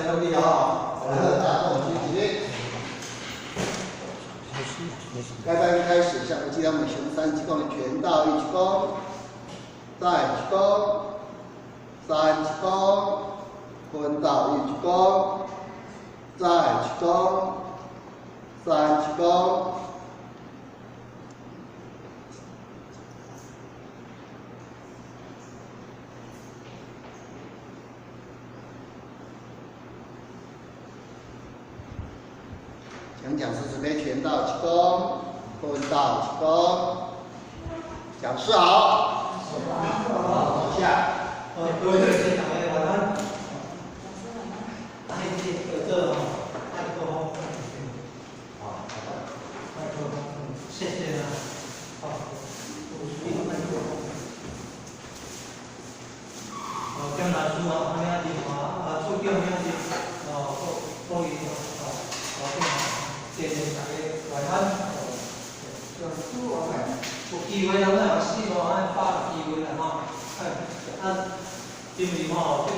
兄弟好，祝贺大众学习。该班开始，向我记得我们雄三鞠躬的全道一鞠躬，再鞠躬，三鞠躬，昏道一鞠躬，再鞠躬，三鞠躬。请讲师准备全道鞠躬，昏道鞠躬。讲师好。好，坐下。各位同学，大家晚安。啊，这个叫做麦克风。好，麦克风，谢谢啊。好，我注意麦克风。哦，江老师啊，兄弟啊，啊，处长兄弟，哦，各各位哦，老长，谢谢大家晚安。讲师晚安。有机會咱來學習吼，咱把握機會啦吼。啊，因為吼，這個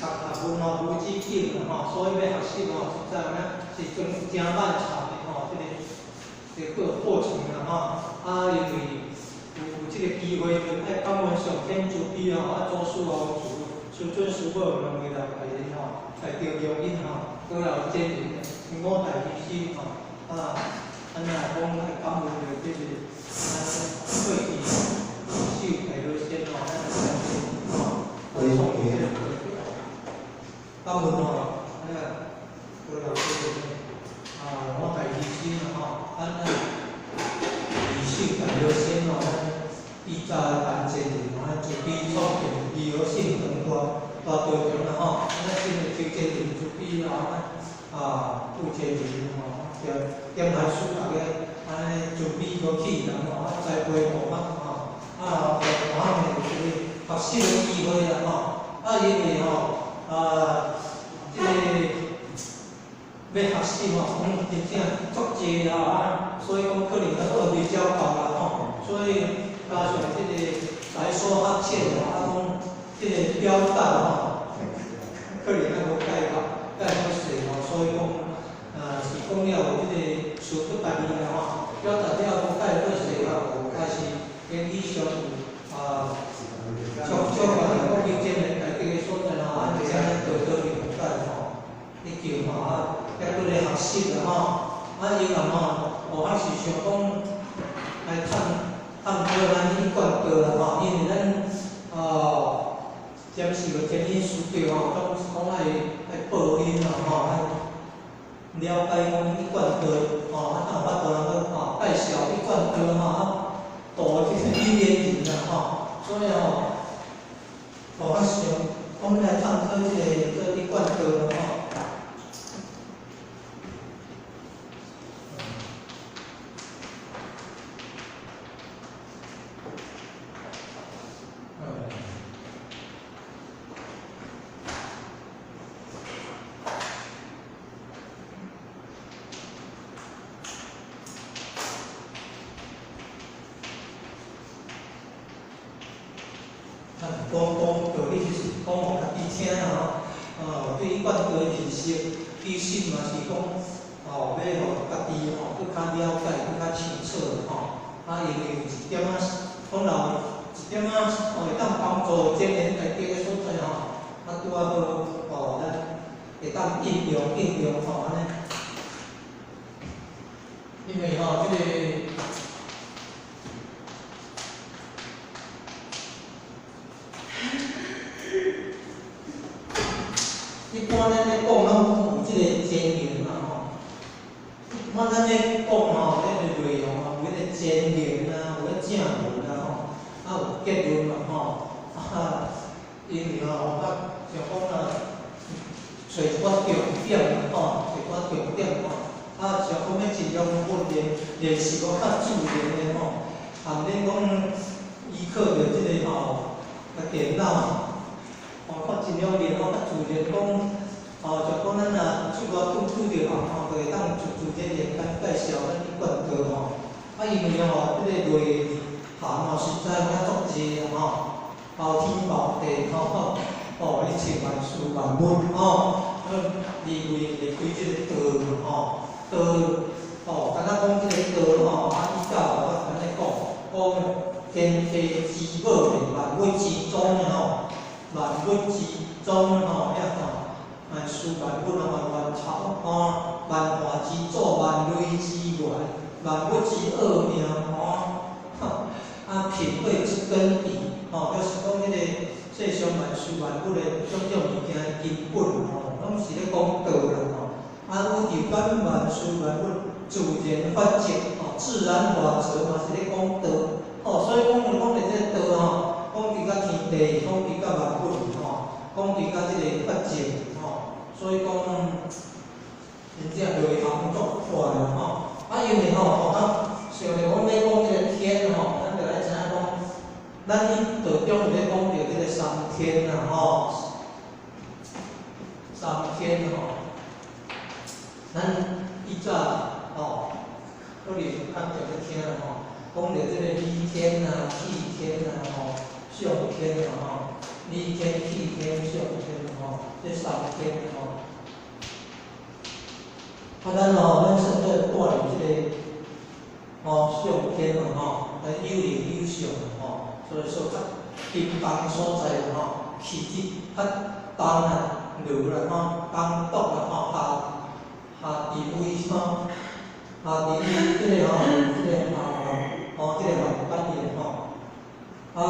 讀學問吼無止境啦吼，所以欲學習吼，實在啥是真誠漫長的吼，這個過程啦吼。啊，因為有這個機會，就愛感恩上天慈悲吼，啊，祖師哦，師尊師母兩位老大人吼，來著用因吼，閣有真人五大醫師吼，啊。咱若講愛感恩著這個，咱過去受大老師吼，咱來相信吼，來創這個感恩吼，咱啊，閣有這個啊，五大醫師吼，咱啊，二手大老師吼，咱以早陳前人吼，咱慈悲創建義和信堂大大道場啦吼，咱真個求前人慈悲啦，啊，有前人吼。點來師大家按呢準備好起人吼，啊栽培我們吼，啊，予我們有這個學習的機會啦吼，啊因為吼，啊，這個欲學習吼，講真正足濟啦，啊，所以講可能較學袂了夠啦吼，所以加上這個才疏學淺啦，啊講這個表達吼，可能較無蓋好蓋好勢吼，所以講。啊，是講了有這個書出台語啦吼，表達了無蓋好勢吼，但是言語上有啊，像像講講以前的家己的所在吼，啊，而且咱多多去了解吼，已經吼啊，抑閣咧學習啦吼，啊，因為吼，我還是想講來探討咱一貫道啦吼，因為咱哦，暫時有前因師長吼，總是講愛報應啦吼，愛了解講一貫道吼，啊，哪有法度人去吼介紹一貫道吼，啊，道就是引言人啦吼，所以吼，我想講來探討這個一貫道啦吼。講講道理就是講予家己聽啦吼，哦，對一貫道的認識，其實嘛是講，哦，欲予家己吼閣較了解、閣較清楚吼。啊，因為有一點仔，講老一點仔，哦，會當幫助前人大家的所在吼，啊，拄仔好，哦，咱會當應用應用吼，按呢。因為吼，這個。一般咱咧講攏有這個前言啦吼，一般咱咧講吼，那個內容啊，有彼個前言啊，有彼正文啊吼，啊有結論嘛吼，啊，因為吼，我想講啊，揣一寡重點啦吼，揣一寡重點吼，啊，想講欲盡量訓練練習講較自然的吼，啊，毋免講依靠著這個吼，電腦。哦，較盡量練吼，較自然講，哦，就講咱若出外拄著人吼，就會當自自然然間介紹咱一貫道吼。啊，因為吼，這個內涵吼實在遐足濟吼，包天包地吼，哦，一切萬事萬物吼，離為離開這個道吼，道吼，敢若講這個道吼，啊，以早我按呢講，講天地之母萬物之宗吼，萬物之宗吼，遐吼，萬事萬物啊，萬源頭吼，萬化之祖，萬類之源，萬物之奧妙吼，啊，品慧之根底吼，就是講彼個世上萬事萬物的種種物件的根本吼，攏是咧講道啦吼。啊，宇宙間萬事萬物自然法則吼，自然法則嘛是咧講道吼，所以講講著這個道吼，講佇甲天地，講佇甲萬物吼，講佇甲這個法則吼，所以講真正內涵足闊啦吼。啊，因為吼，吼咱想著講欲講這個天吼，咱就愛知影講，咱佇道中有咧講著這個三天啦吼，三天吼，咱以早吼，可能有較常咧聽啦吼，講著這個理天啊、氣天啊、吼、相天啊吼，理天、氣天、相天吼，這三天吼。啊，咱吼，咱算做蹛佇這個吼上天嘛吼，有靈有相吼，所以說較沉重所在啦吼，氣質較重啊，濁啦吼，重濁啦吼，下下地位吼，下地位這個吼，這個下吼，這個凡間的吼，啊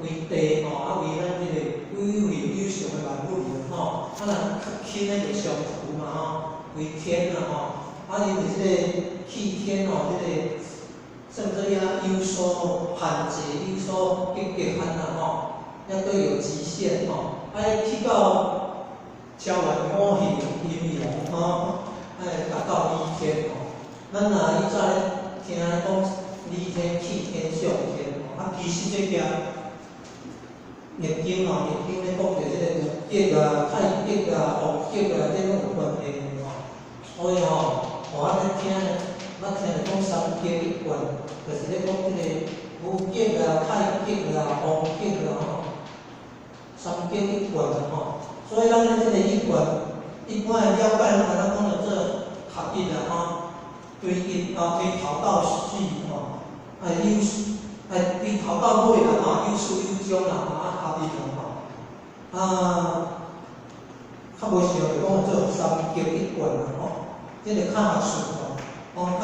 為地吼，啊為咱這個有靈有相的萬物吼，啊若較輕的就相符嘛吼。為天啦吼，啊因為這個氣天吼，這個算做也有所限制，有所極限啦吼，抑閣有極限吼，啊去到超越五行陰陽吼，啊會達到理天吼。咱若以早咧聽講理天、氣天、象天吼，啊其實這件易經吼，易經咧講著這個無極啊、太極啊、王極啊，這攏有關係的吼。所以吼，我咧聽咧，捌聽著講三極一貫，就是咧講這個無極啊、太極啊、王極啊吼，三極一貫吼。所以咱咧這個一貫，一般的了解，攏敢若講著做合一啦吼，對因啊，對頭到始吼，啊有啊對頭到尾啦吼，有始有終啦，啊合一啦吼，啊，較無想著講做三極一貫啦吼。這個較學術吼，哦，較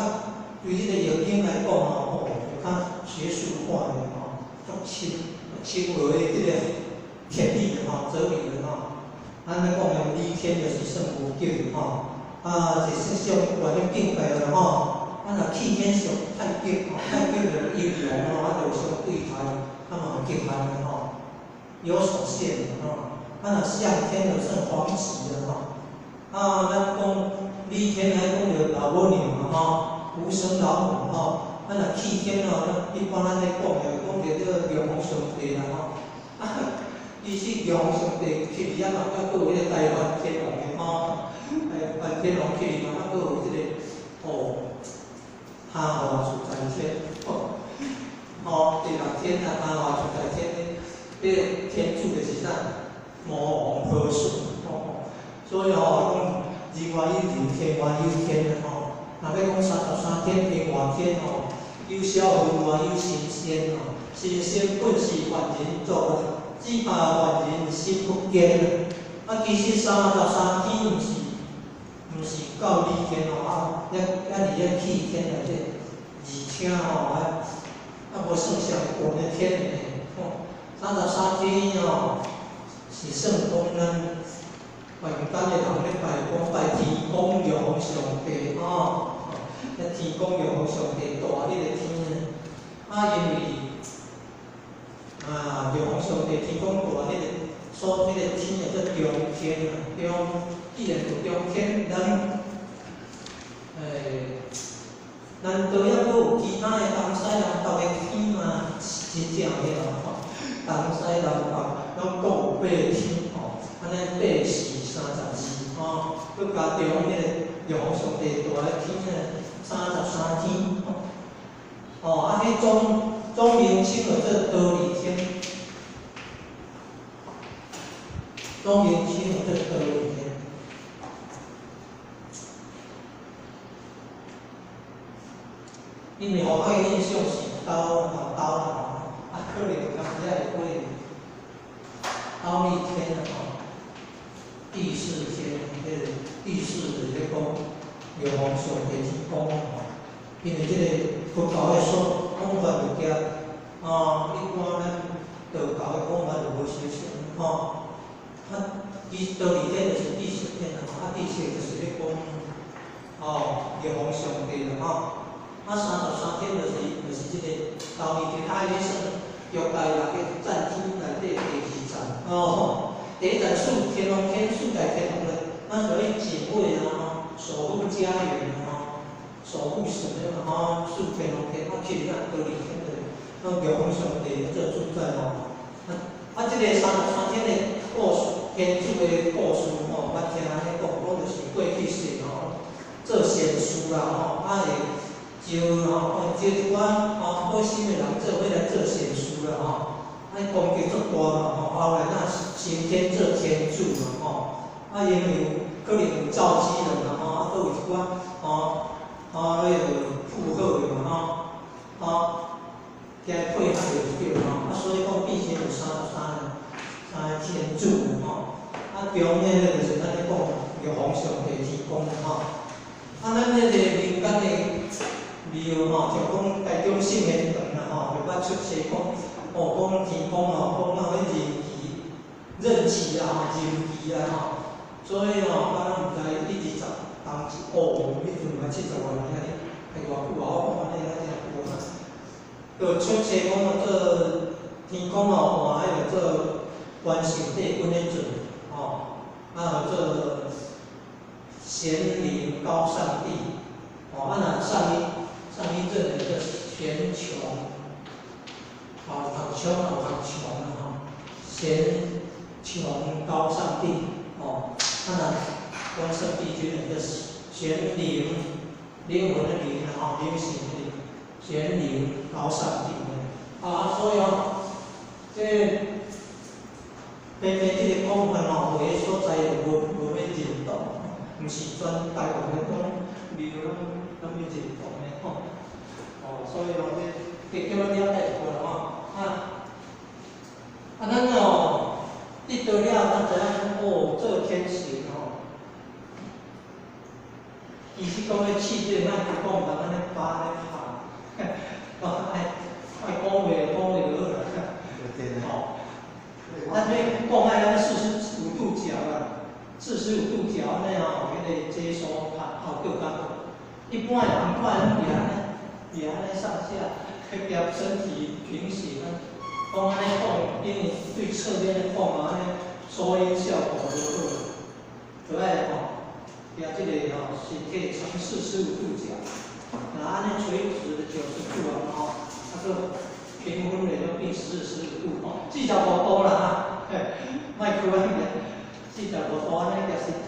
對這個易經來講吼，哦，較學術化的吼，足深深奧的這個天理的吼，哲理的吼。按呢講的理天就是算無極吼，啊，是說上懸的境界啦吼。啊，若氣天上太極吼，太極就是陰陽吼，啊，就相對待，啊嘛有極限的吼，有所限的吼。啊，若象天就算皇極的吼。啊，咱講理天來講著老母娘嘛吼，無生老母吼。啊，若氣天吼，一般咱咧講的，講著這個玉皇上帝啦吼。啊，其實玉皇上帝去裡啊嘛，閣閣有彼個台灣天王的吼，台灣天王去裡嘛，閣有這個哦，蝦華自在天，吼，吼，第六天啊，蝦華自在天的，彼個天主就是啥？魔王波旬，吼。所以吼，講人外有人，天外有天吼。若欲講33天，天外天吼，有小佛嘛，有神仙吼。神仙本是凡人做，只怕凡人心不堅。啊，其實33天毋是到理天吼，啊，抑抑佇咧氣天內底，而且吼啊，啊無算上懸的天的吼。三十三天吼，是算講咱凡間的人咧拜，講拜天公玉皇上帝吼，遐天公玉皇上帝大彼個天啊，因為啊，玉皇上帝天公大彼個，所彼個天叫做中天啊，中，既然有中天，咱難道抑閣有其他的東西南北的天嗎？真正的吼，東西南北攏各有八天吼，按呢八四三十二吼，閣加中彼個玉皇上帝大的天呢，三十三天吼。哦，啊，彼總總名稱叫做忉利天。莊嚴經這忉利天。因為予我的印象是忉吼忉啦吼，啊可能有當時仔會過忉利天啦吼，帝釋天，彼個帝釋就是咧講玉皇上帝天公吼，因為這個佛教的說講法物件，啊，一般咱道教的講法就無相像吼。啊，伊忉利天就是帝釋天啦，啊，帝釋就是咧講哦玉皇上帝啦吼。啊，33天就是這個忉利天，啊，伊算欲界內個戰天內底第二層哦。第一層四天王天，四大天王咧，咱屬於警衛啊，吼，守護家園啊，吼，守護神的嘛，吼，四天王天，啊，去咱忉利天的，那玉皇上帝做主宰吼。啊，啊，這個三十三天的故事，天主的故事吼，捌聽按呢講，講就是過去世吼，做善事啦吼，啊會招吼，招一寡吼好心的人做伙來做善事啦吼，啊功德足大嘛吼，後來若升天做天主嘛吼，啊因為有可能有造機人啦吼，啊閣有一寡吼吼彼個附和的嘛吼，吼，加配合就對吼，啊所以講變成有三十三個三个天主吼，啊中間咧就是咱咧講玉皇上帝天公吼，啊咱這個民間的廟吼，就講台中聖賢堂啦吼，就捌出冊講，哦，講天公吼，講到彼任期、任期啦吼，任期啦吼，所以吼，我攏毋知一二十當一哦，彼陣嘛70外年安呢，會偌久啊？我看按呢遐誠久啊。就出冊講做天公吼，換彼個做關聖帝君咧做，吼，啊做玄靈高上帝，吼，啊若上一陣的叫玄穹，哦，讀窮有讀窮啦吼，玄穹高上帝，哦，啊若關聖帝君的叫玄靈，靈魂的靈啦吼，靈性的靈，玄靈高上帝的，啊，所以哦，這偏偏這個講法吼，有个所在就無欲認同，毋是全台灣的講廟攏欲認同的吼。哦，所以吼，這加叫咱了解一寡啦吼。啊，啊，咱哦，得到了，咱知影講哦，做天神吼。其實講咧試這個，莫閣講，毋通按呢扒按呢拍，哦，愛愛講話講話就好啦。吼，咱咧講愛按呢45度角啦，四十五度角按呢吼，彼個接收較效果較好。一般的人看攏佇按呢，佇按呢上下，去夾身體平行啊。講按呢講，因為對側邊咧講啊，按呢收音效果無好，就愛吼，夾這個吼身體呈四十五度角，若按呢垂直的90度啊吼，啊閣平分咧就變四十五度吼，45度啦哈，莫閣按呢，四十五度按呢夾身體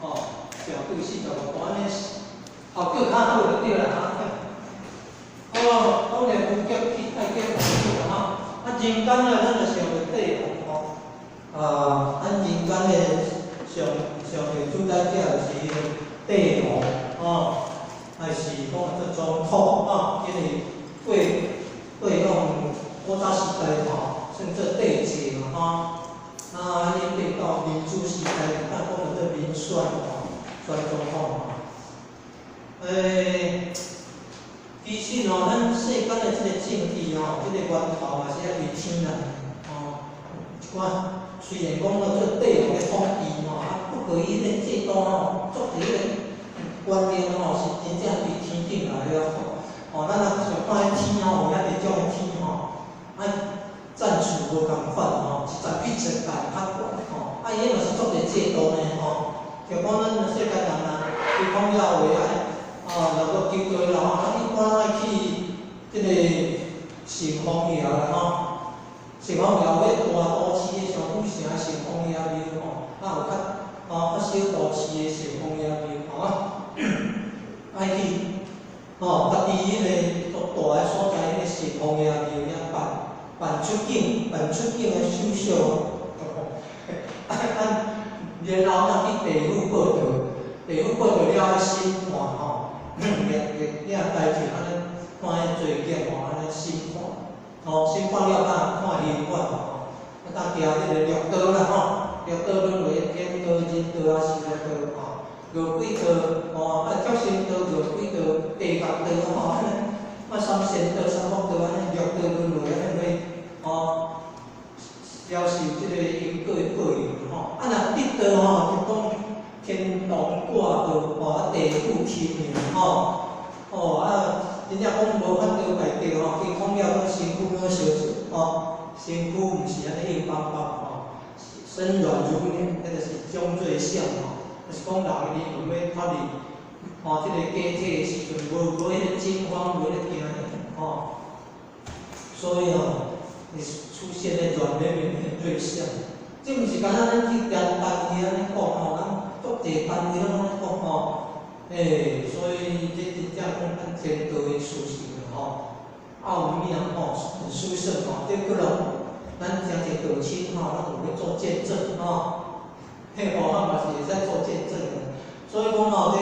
吼，角度四十五度按呢，效果較好就對啦哈。哦，當然分結去愛結婚啦吼，啊人間啊，咱就想著帝王吼，啊，咱人間的上上個主宰者就是彼個帝王吼，還是講做總統吼，因為過往古早時代吼，算做帝制嘛吼，啊，演變到民主時代，當講做民選吼，選總統吼。其實吼，咱世間的這個政治吼，這個源頭嘛是愛對天來吼。一寡雖然講做帝王咧統治吼，啊，不過伊彼個制度吼，足濟彼個觀念吼，是真正對天頂來的吼。哦，咱若想看彼天吼，有遐濟種的天吼，啊，層次無仝款吼，一層比一層較懸吼。啊，伊彼嘛是足濟制度呢吼。就講咱世間人啊，伊講了話愛。哦，若閣求對啦吼，咱一般愛去這個城隍爺啦吼，城隍爺有彼大都市的上古城的城隍爺廟吼，啊有較吼較小都市的城隍爺廟吼，愛去吼家己彼個大的所在，彼個城隍爺廟遐辦辦出境，辦出境的手續，啊，然後咱去地府報到，地府報到了愛審判吼，掠掠代志按呢看彼罪孽吼，按呢審判，吼，審判了才看刑法吼，啊，才行這個六道啦吼，六道輪迴，天道、人道、阿修羅道吼，餓鬼道吼，啊，畜生道、餓鬼道、地獄道吼，按呢，啊，三善道、三惡道按呢六道輪迴按呢去吼。了受這個因果的報應吼，啊若得道吼，就講天堂掛號吼，啊地府提名吼，哦啊，真正講無法度大地吼，天空了講身軀攏燒吼，身軀毋是按呢硬邦邦吼，身軟如綿，彼就是種做相吼，就是講人的靈魂欲脫離吼，這個假體的時陣，無彼个驚慌，無彼个驚吼，所以吼，會出現咧軟綿綿的瑞相，這毋是干焦咱去踮單位按呢講吼，咱足濟單位攏按呢講吼，欸，所以這真正講咱天道的事實吼，奧妙吼，很殊勝吼，這閣攏咱誠濟道親吼，咱有咧做見證吼，彼個嘛是會使做見證的，所以講吼，這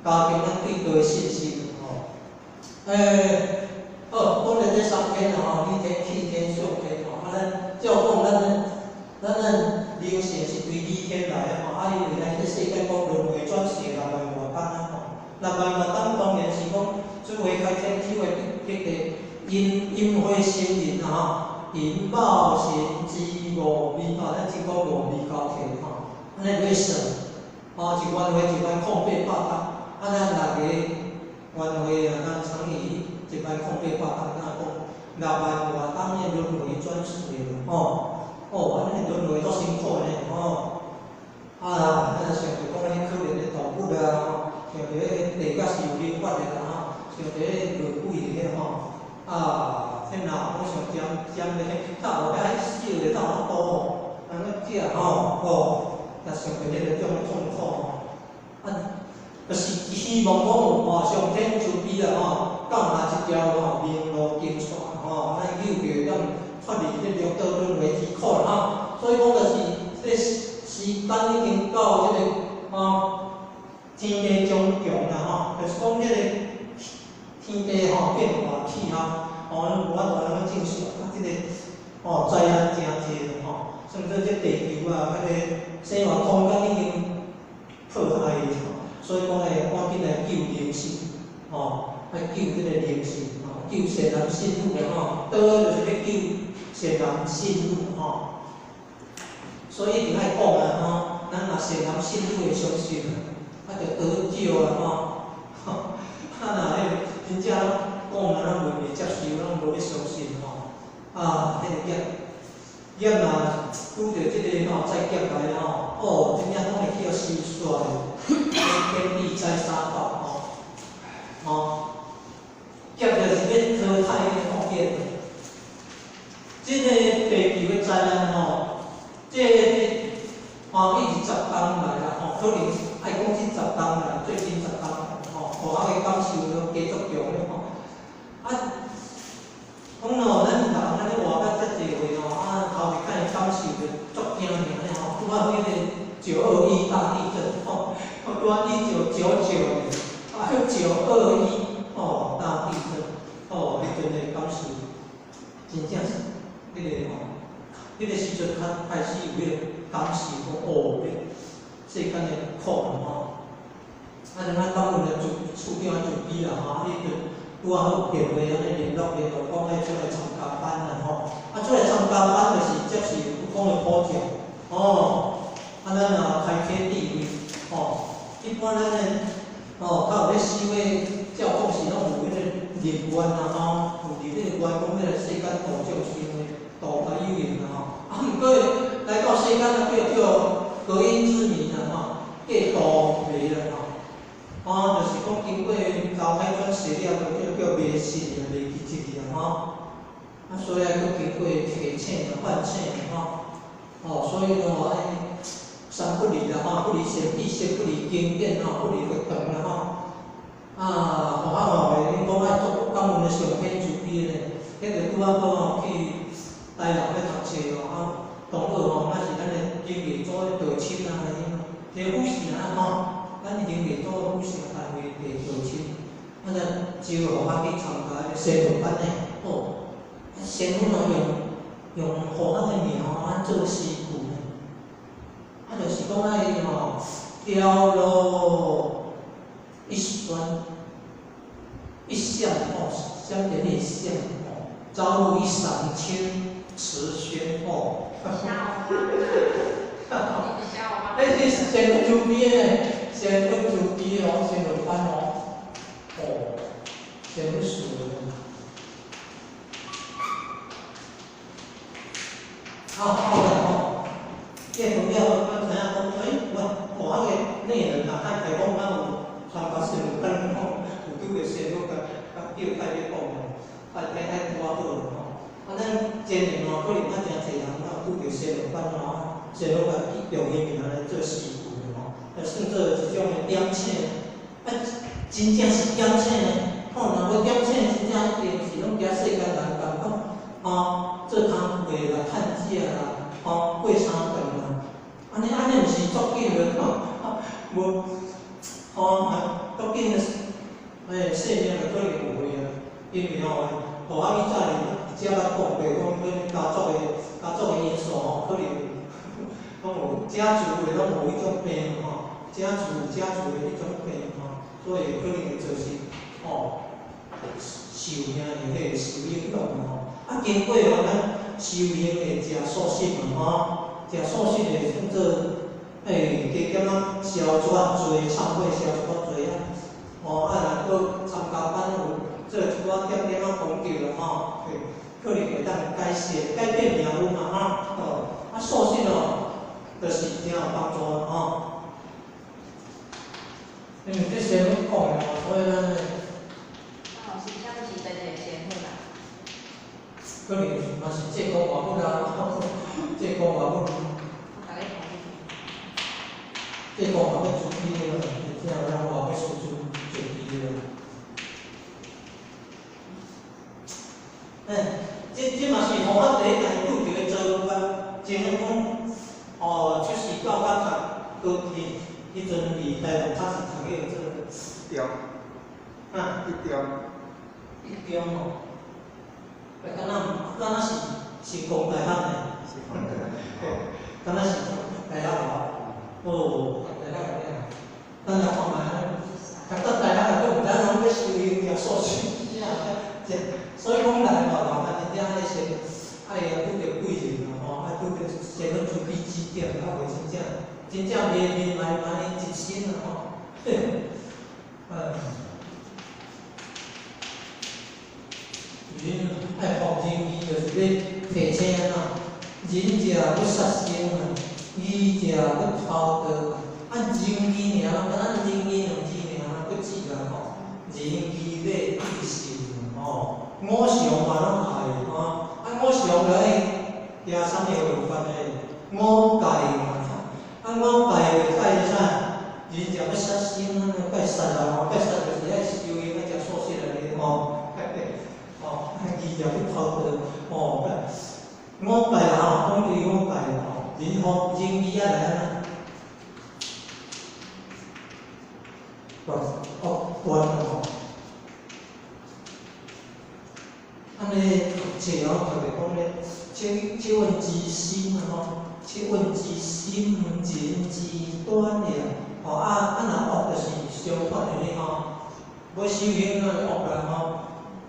加強咱對道的信心吼，欸。好，講了這三天啦吼，理天、氣天、相天吼，啊，咱照講咱靈性是對理天來的吼，啊，因為來這世間講輪迴轉世六萬外冬啊吼，六萬外冬當然是講主會開天，主會彼個陰陰火生人啊吼，寅卯辰巳午未吼，咱只講午未交替吼，按呢落算，吼，一元歲1万零800冬，啊，咱六個元歲啊，咱乘以1万零800冬，敢若講六萬外冬的輪迴轉世吼，哦，按呢輪迴足辛苦呢，吼，啊，咱想著講彼可憐的動物啊，吼，想著彼個地獄是有刑法的啦，吼，想著彼個餓鬼的吼，啊，天哪，我想尖尖的，頭遐小的頭較多吼，按呢食吼，哦，若想著彼個種的痛苦吼，啊，就是希望講吼，上天慈悲啦吼，降下一條吼明路金線吼，咱救著會當脫離這六道輪迴之苦啦吼。所以講就是這時間已經到這個吼天地將窮啦吼，就是講這個天地吼變化氣候吼，攏無法度按呢正常，啊，這個吼災難誠濟吼，算做這地球啊，彼個生活空間已經破壞吼，所以講會趕緊來救靈性，吼，愛救這個靈性，吼，救善男信女的吼，倒就是欲救善男信女吼。所以一定愛講啊吼，咱若善男信女會相信，啊，就得救啊吼。啊，若彼個真正講啊，咱袂接受，攏無欲相信吼。啊，彼個業業若拄著這個吼災劫來吼，哦，真正攏會去予收煞的，天地災三寶吼，吼，劫就是欲淘汰彼個惡業。這個地球的災難吼，這個吼一直十冬來啦吼，可能愛講這十冬啦，最近十冬吼，科學的感受都加足強的吼。啊，講咯，咱人按呢活到遮濟歲吼，啊，頭一擺感受著足驚爾呢吼，拄仔好彼個9·21大地震吼，拄仔1999年，啊，九二一吼大地震，吼，彼陣的感受，真正是彼個吼，彼個時陣較開始有彼個感受，講哦，彼世間的苦吼。啊，像咱感恩的處處長慈悲啦吼，啊，彼陣拄仔好電話按呢聯絡聯絡，講愛出來參加班啦吼，啊，出來參加班就是接受佛講的普照，哦，啊，咱也開啟智慧，吼，一般咱的吼較有咧修的照講是攏有彼個入願啊吼，有入彼個願講欲來世間度眾生的，度較有用啦吼，啊，毋過來到世間啊，叫做隔陰之迷啦吼，過度迷啦吼。哦，就是講經過投胎轉世了，就叫叫迷信啊，迷記這個啊吼。啊，所以愛閣經過提醒啊、喚醒啊吼。哦，所以吼，愛三不離啦吼，不離善知識，不離經典吼，不離佛堂啦吼。啊，學校吼，恁講愛做感恩的上天慈悲咧，彼個拄仔好吼去台南欲讀冊吼，啊，同學吼，那是咱灵艺组的道亲啊，这辅社吼，咱灵艺组辅社单位的道亲，啊，咱招予我去参加彼个仙佛班的，哦，啊，仙佛哦用护法的名吼，啊做诗句呢，啊，就是讲爱吼，雕罗一酸一闪吼，闪电的闪吼，朝露一闪清池轩吼。哈，彼是仙佛慈悲的，仙佛慈悲哦，仙佛班哦，哦，仙佛事的。啊，后来吼，结婚了，我知影讲，欸，我我彼个内人啊，爱开讲咱有参加仙佛班吼，有拄著仙佛共共叫开咧讲吼，啊，听听拄仔好吼。啊，咱前年吼，可能较诚济人有拄著仙佛班吼，仙佛甲用彼名来做诗句吼，啊，算做一种的点醒，啊，真正是点醒呢，吼，若无点醒，真正一定是拢伫世间人共款，吼，做工课啦、趁食啦，吼，过三顿啦，按呢按呢毋是足紧的吼，无，吼，足紧的，欸，生命就可能有去啊，因为吼，互我以早才捌讲过，讲阮家族的因素吼，可能拢有家族的拢有彼种病吼，家族的彼种病吼，所以可能会造成吼寿命会彼个受影响吼。啊，经过吼咱修行会食素食嘛吼，食素食会算做欸，加减仔消一寡罪，忏悔消一寡罪啊。吼，啊，若阁参加班有做一寡点点仔功德啦吼，可能会当改善、改变命运嘛吼。啊，素食哦，就是真有帮助吼。因为这仙佛讲的吼，所以咱啊，老师，啥物时阵会仙佛啦？可能嘛是济公活佛啊，济公活佛。济公活佛慈悲的，真有人活佛师尊慈悲的。欸，这嘛是予我第一摆拄著的遭遇啊！真讲，哦，出世到甲读高中，彼阵伫台湾较是读个做中。啊？一中。一中哦，欸，敢若是成功大学呢？成功大学。敢若是大学哦，哦，大学个尔。咱来看觅，读到大学个，阁毋知影人欲修行食素食，真正，所以讲来嘛，麻烦真正爱先爱拄著贵人啦吼，爱拄著先去慈悲指点，较袂真正真正迷迷茫茫一生啦吼。人爱服仁义，就是欲提醒啦，仁者欲杀生啦，义者欲偷盗。啊，仁义尔，敢若仁义两字尔，阁指啦吼，仁义礼智信吼，五常嘛拢爱吼，啊五常来加啥物有关的？五戒嘛，啊五戒就戒啥？仁者欲杀生啊，戒杀人吼，戒杀就是爱修行爱食素食的吼。哦，义者欲偷盗，吼，五戒啦吼，讲对五戒吼，仁吼仁义啊来按怎？恶恶端啦吼。按呢读册吼，特别讲咧，切问之心啊吼，切问之心，仁之端也。吼啊啊，若恶就是相反的咧吼。欲修行啊，就恶啦吼。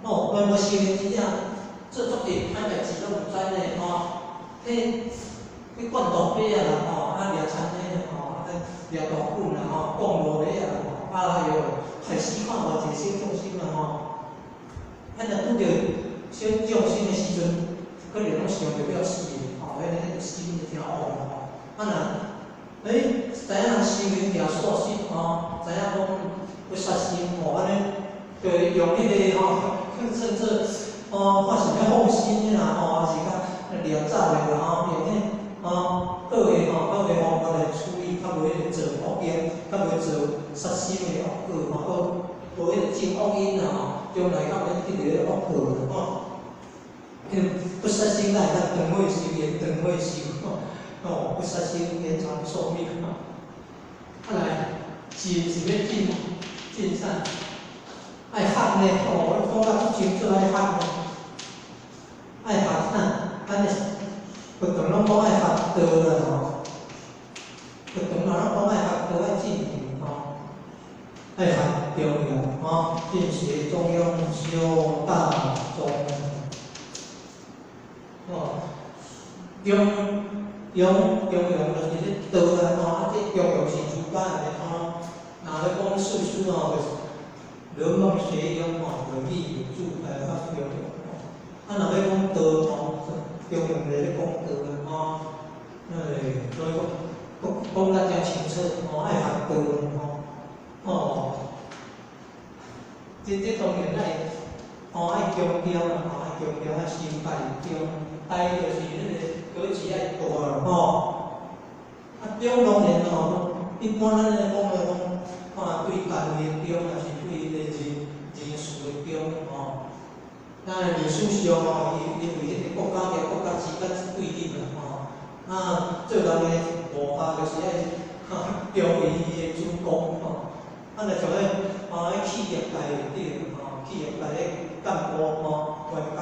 哦，无修行真正做足济歹代志拢毋知呢吼。去灌毒马啊啦吼，啊掠田螺啦吼，啊掠大滚啦吼，讲无礼啊啦吼，啊哟，害死看偌济小众生啦吼。啊，若拄著小众生的时阵，可能拢想著要死的吼，彼个心就真恶啦吼。啊若，欸，知影人修行食素食吼，知影讲欲杀生吼，按呢，就用彼个吼，算做哦，看是欲放生的啦吼，抑是较掠走的啦吼，用彼吼好的吼，好的方法来处理，较无彼个造恶业，较袂造杀生的恶果吼，阁无彼个种恶因啦吼，将来较免得著彼个恶报啦吼。因为欲杀生，咱会当断火修行，断火修吼，哦，不杀生延长寿命啊。啊来，尽是欲尽尽善，爱学呢，哦，讲甲足清楚，爱学呢，爱学啥？咱的佛堂拢讲爱学道啦吼，佛堂嘛拢讲爱学道，爱进行吼，爱学中庸吼，进学中庸，修大宗。哦，中庸中庸就是咧道啦吼，啊，这中庸是儒家的吼，若咧讲世事吼，就是论孟学庸吼，论语有注来较中庸吼。啊，若欲讲道吼，中庸就是咧讲道啦吼，哎，所以讲讲讲甲诚清楚吼，爱学道吼，哦，这当然爱吼爱强调啦吼，爱强调爱心大中，大就是彼个格局爱大啦吼。啊，中当然吼，一般咱咧讲咧讲，啊对单位的中，抑是对彼个人事的中吼。咱历史上吼，伊因为彼个国家佮国家之间对立啦吼，啊，做人的无法就是爱忠于伊的主公吼。啊，若像彼啊，彼企业界内底吼，企业界的干部吼，员工，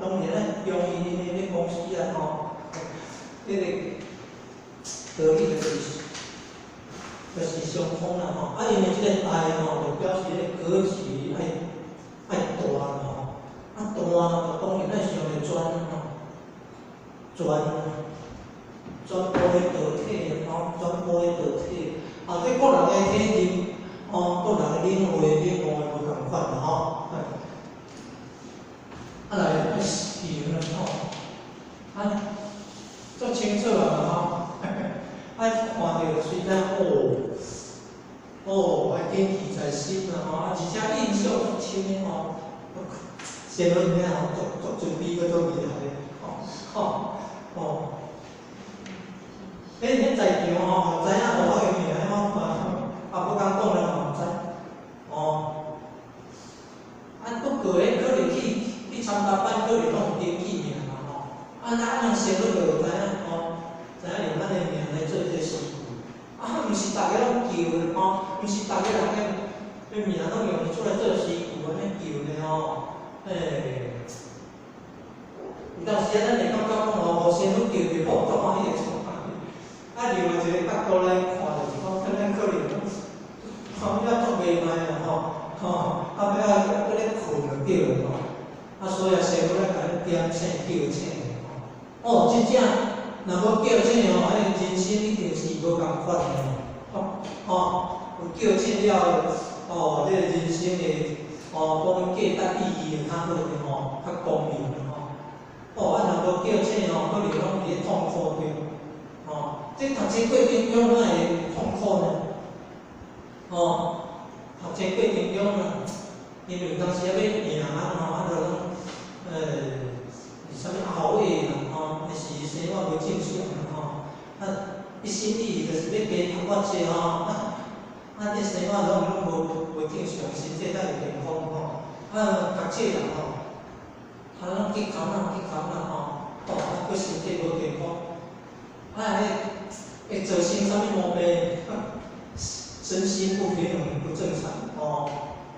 当然爱忠于𪜶的公司啊吼。彼个道理就是相通啦吼。啊，因为这个大吼，就表示彼个格局爱大啦吼。啊，大就当然爱想著全吼，全全部的道体吼，全部的道体。啊，这个人的体认，吼，个人的领会领悟的无仝款啦吼。啊来爱行啦吼，啊，足清楚啊吼，爱看著虽然哦，哦，爱谨记在心啦吼，啊，而且印象足深的吼。仙女尔吼，足足尊卑，阁足厉害的，吼吼哦。彼在场吼，知影无我的名，我看，啊，不敢讲了嘛，毋知，哦。啊，不过彼可能去参加班，可能拢有登记名啦吼。啊，咱仙女就知影吼，知影用咱的名来做这个诗句。啊，毋是逐个拢叫的吼，毋是逐个人的名拢用出来做诗句按呢叫的吼。欸，有当时啊，咱会感觉讲吼，仙女叫著好，足欢喜的创啊，另外一个角度来看，就是讲，咱可能吼，也足袂歹啦吼，吼，啊，欲啊，阁咧睏就对了吼。啊，所以啊，仙女来共你点醒叫醒吼。哦，真正，若无叫醒吼，彼个人生一定是无仝款的吼。吼，有叫醒了，哦，这个人生的。哦，讲价值意义会较好咧吼，较光明吼。哦，啊，若无叫醒吼，可能拢伫咧痛苦中。吼，这读册过程中哪会痛苦呢？吼，读册过程中啊，因为有当时啊欲赢啊吼，啊，就讲，是啥物熬夜啦吼，抑是生活无正常啦吼，啊，一心一意就是欲加读偌济吼，啊，啊，这生活拢无正常，身体才会健康吼。啊，读册啦吼，啊，拢去考啦去考啦吼，哦，啊，阁身体无健康，啊，彼会造成啥物毛病？身心不平衡，不正常吼。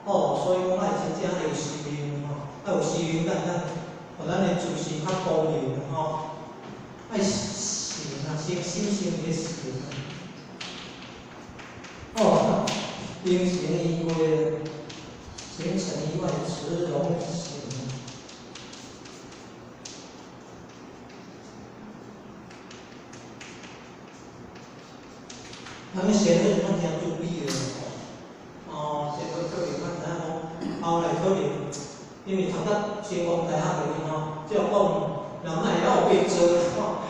哦，所以讲爱真正爱有修行吼，爱有修行，咱予咱的自信较光明吼。爱行啊，先修行的行。哦，形成以外，形成以外，持容行。咱仙女较诚慈悲的吼，哦，仙女可能较知影讲，后来可能因为读到成功大学里吼，照讲人莫会晓白做吼，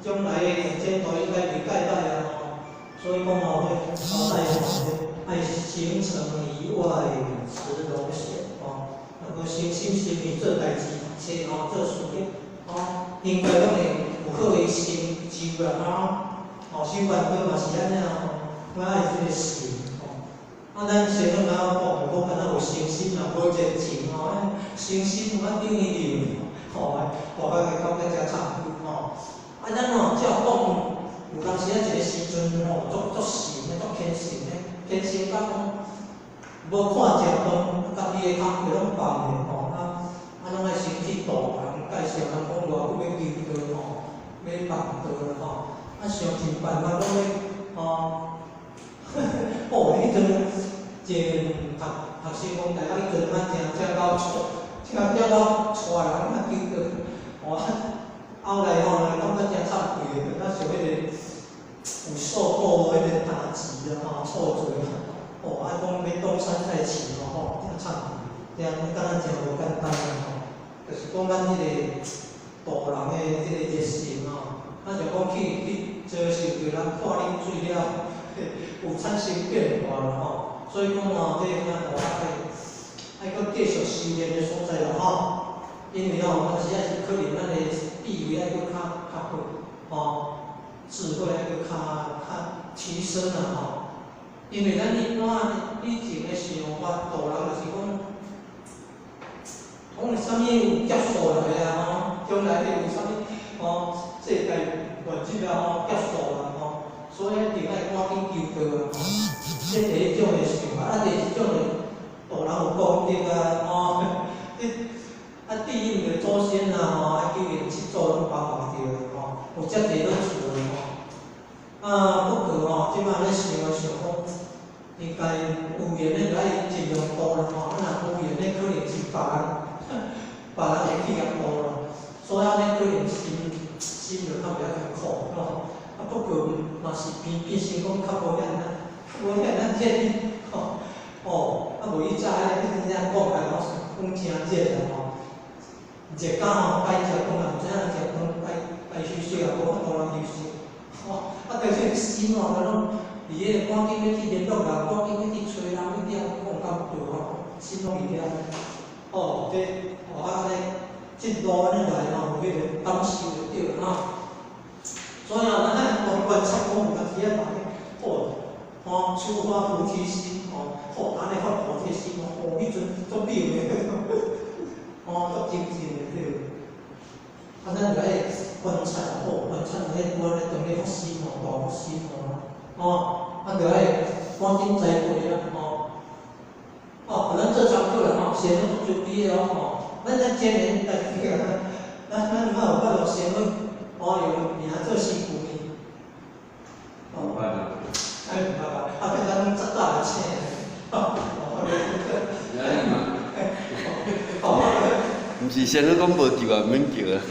将来的前途应该袂介歹啊吼，所以讲吼，后代吼爱形成以外持容行吼，若无诚心诚意做代志、读册吼、做事业吼，应该拢会有好的成就啦吼。哦，修办课嘛是按呢吼，我爱这个行吼。啊，咱仙女仔讲，讲敢若有诚心啦，无热情吼，诚心有啊等于零，吼，我感觉感觉诚惨吼。啊，咱吼照讲，無看食飯，家己的工課攏放咧吼，啊，攏愛先去度人介紹人講偌久欲求道吼，欲辦道啦吼，啊想盡辦法攏欲吼，哦，彼陣真讀讀新聞大學彼陣啊，誠食到錯，食食到錯人啊求道，吼，後來吼來感覺誠慚愧的，啊像彼個有受過彼個打擊啊吼，挫折啊，哦，啊講欲東山再起吼，吼，誠慚愧，這敢若誠無簡單啊吼，就是講咱彼個度人的這個熱心吼，啊就講去遭受著人潑冷水了，有產生變化啦吼，所以講吼，這個吼愛閣繼續修煉的所在啦吼，因為吼有當時仔是可能咱的地位愛閣較較好，吼，智慧愛閣較較提升啦吼，因為咱一般以前的想法，度人就是講，講有啥物有劫數來啊吼，將來會有啥物吼，世界末日啊吼，劫數啦吼，所以一定愛趕緊求道啊吼。這第一種的想法，啊，第二種的度人有功德啊吼，你啊，對應著祖先啊吼，啊，九靈七祖攏幫忙著吼，有遮濟好處的吼。啊，不過吼，這擺咧想啊想講，應該有緣的就愛盡量度啦吼，啊，若無緣的可能是別人，別人會去共度啦，所以按呢可能心心就較袂遐艱苦吼。啊，不過嘛是變變成講較無遐爾，較無遐爾熱吼。哦，啊無以早彼個真正講來吼，講誠熱啦吼，熱到吼該食飯也毋知影食飯該該休息也無法度通休息，吼，啊，但是心吼，攏佇彼個趕緊欲去聯絡人，趕緊欲去揣人，欲點講到對吼，心攏佇遐。哦，這哦按呢，這路按呢來吼，有彼個感受就對啦吼。所以啊，咱愛觀察講有當時啊，人哦，吼，初發菩提心，吼，吼，按呢發菩提心吼，彼陣足妙的，吼，足精進的對。啊，咱就愛觀察，吼，觀察彼個按呢當咧發心吼，大發心吼，吼，啊，就愛趕緊栽培啊，吼。哦，咱做功課啦吼，先攏準備了吼，咱今年來這個，咱嘛有法度先去，哦，用名做師傅呢。哦，哎，毋捌啊，啊，變咱攏早早來請，哦，哦，毋是先你講無救啊，免救啊。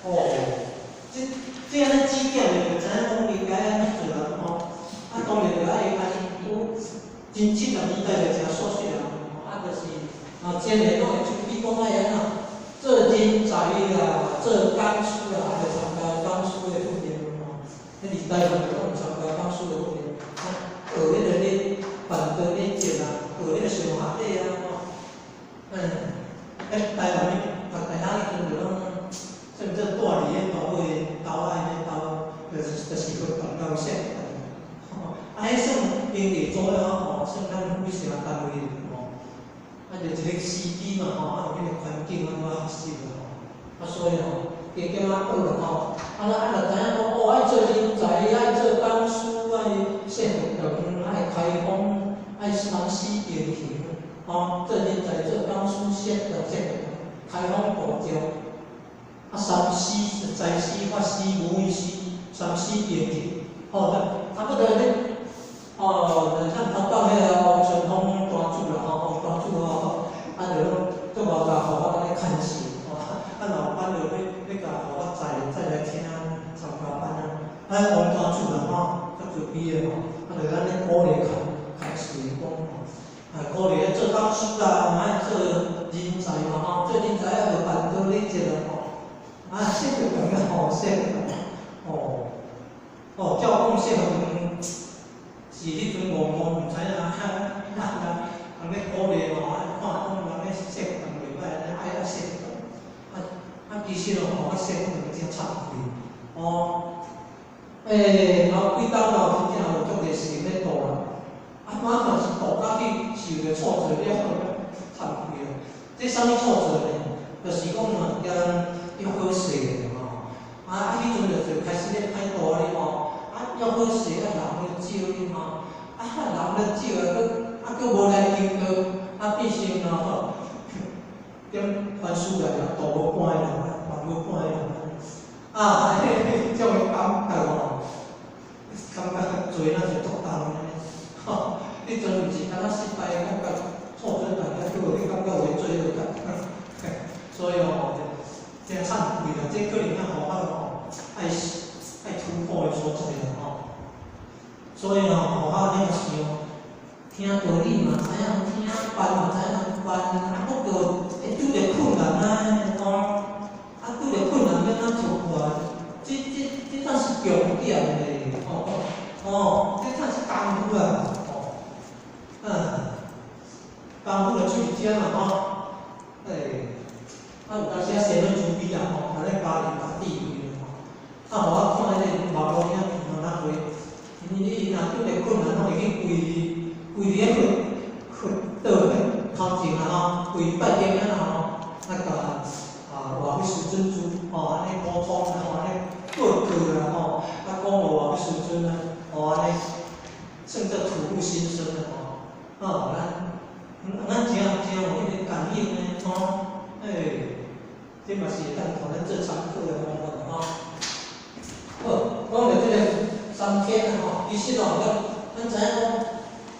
哦，這按呢指點的，就知影講應該按怎做啦吼。啊，當然就愛愛有真70年代就誠熟悉啦，啊，就是啊，真個攏會準備講愛按怎做人才啦，做講師啦，愛參加講師的訓練吼。彼佇台灣就攏有參加講師的訓練，啊，學彼個咧辦道禮節啊，學彼個上學禮啊吼。嗯，欸，台灣的讀大學彼陣就攏，算做蹛佇彼大尾兜仔彼兜，就是佛教社團。吼，啊，彼算經濟組的吼，算咱幾成單位吼。啊，就一個時機嘛吼，啊，有彼個環境按怎學習啦吼。啊，所以吼，加減仔學啦吼。啊，咱啊，若知影講哦，愛做人才，愛做講師，愛設佛堂，愛開講，愛三思並行，吼，做人才，做講師，設佛堂，開放度眾。啊，三思財施、法施、無畏施，三思並行，吼，差不多咧。哦，咱頭講彼個王春風大主啦，吼，王大主吼，啊，就攏足偌共予我按呢牽涉，吼，啊，老班就欲共予我再來聽參加班啊，啊，王大主啦，吼，較慈悲的吼，啊，就按呢鼓勵牽牽涉講吼，啊，鼓勵做講師啦，愛做人才嘛，吼，做人才愛學辦道禮節啦，吼，啊，設佛堂吼，設佛堂，哦，哦，照講設佛堂。是彼陣戇戇毋知影，啊啊人咧鼓勵吼，啊看講人咧設佛堂袂歹，按呢愛愛設佛堂，啊啊其實吼，我設佛堂真慚愧，哦，欸，頭幾冬吼真正有足熱心咧度啦，啊，我嘛是度到去受著挫折了後，慚愧啊！這啥物挫折呢？就是講嘛，叫人約好勢的吼，啊啊，彼陣就開始咧歹度咧吼，啊約好勢啊，人咧少咧吼，啊人咧少啊，真慚愧啦，這可能較好較吼，愛突破的所在啦吼。所以吼，學校你若是哦，聽道理嘛知影聽，辦嘛知影辦，啊不過會拄著困難啊，吼，啊拄著困難欲按怎突破？這才是重點咧，吼哦，這才是功夫啊，吼，功夫就出佇遮嘛吼，啊有當時啊生了慈悲啊吼，安尼教人教智慧啦吼，啊予我看彼个網路影片嘛，那會，伊若拄著困難，攏會去跪跪佇咧佛佛桌頭前啊吼，跪拜經啊吼，啊共啊活佛師尊主吼，按呢溝通啦吼，按呢報告啦吼，啊講予活佛師尊啊，吼按呢算做吐露心聲啦吼，哦咱真真有彼个感應呢吼，這嘛是會當予咱做參考的方法吼。好，講著這個三天啊吼，其實哦，咱知影講，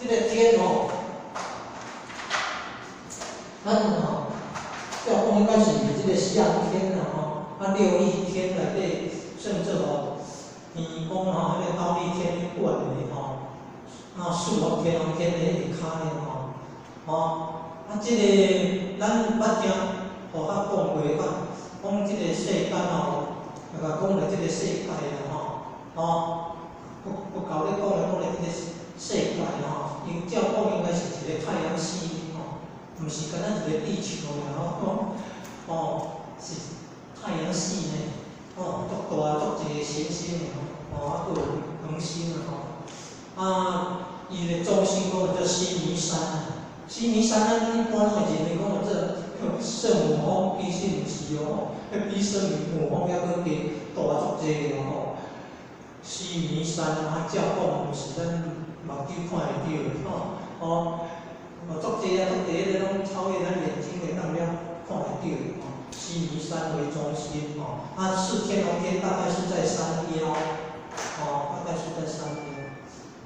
這個天吼，咱吼，照講應該是這個上天啦吼，啊六欲天內底算做吼，天公吼，彼個忉利天管的吼，啊四方天王天的下跤的吼，吼，啊這個咱捌聽佛法講過講，講這個世間吼，啊講著這個世界啦吼，吼，佛教咧講的講著這個世界吼，因照講應該是一個太陽系吼，毋是干焦一個地球爾吼，哦，是太陽系呢，哦，足大足濟行星的吼，哦，啊，閣有恆星啊吼，啊，伊的中心講叫須彌山啊，須彌山咱一般攏會認為講做聖母峰，其實毋是哦，彼比聖母峰猶閣加大足濟的吼。須彌山啊，照講毋是咱目睭看會著的吼，哦，哦，足濟啊，足濟彼个攏超越咱眼睛會當了看會著的吼。須彌山為中心吼，啊，四天王天大概是在山腰，哦，大概是在山腰，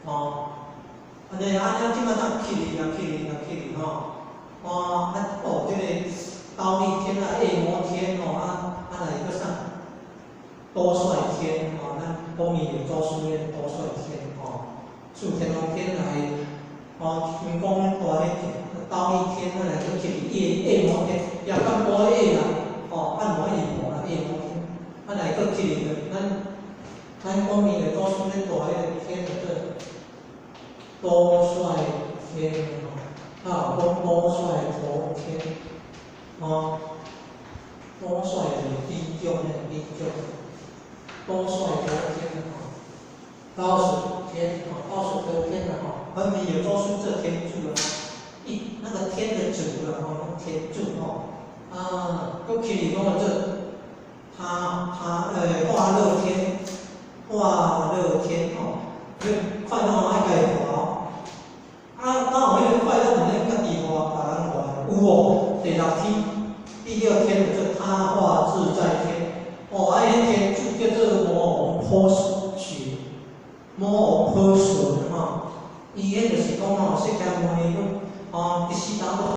哦，按呢啊，這擺當起去啊，起去啊，起去吼，哦，啊，哦，這個忉利天啊，夜摩天吼，啊，啊來閣啥？兜率天吼，咱講伊的祖師咧，兜率天吼，四天王天來，哦，天公咧大咧，忉利天啊來閣起去夜摩天，夜間晡夜啦，吼，按摩一無啦，夜摩天，啊來閣起去，咱講伊的祖師咧大彼个天叫做兜率天吼，啊有講兜率陀天，吼，兜率就是比中的比中。兜率陀天吼，兜率天吼，兜率陀天啦吼，分別有祖師這天主啊，一那個天的主啦吼，天主吼，啊，閣起去講做他化樂天，化樂天吼，彼快樂愛家己化哦，啊，哪有彼個快樂毋免家己化，別人化的？有哦，第六天，第六天叫做他化自在天。哦，啊，彼天主叫做摩訶婆雪，摩訶婆雪吼，伊彼就是講吼，釋迦牟尼佛吼，佇四大。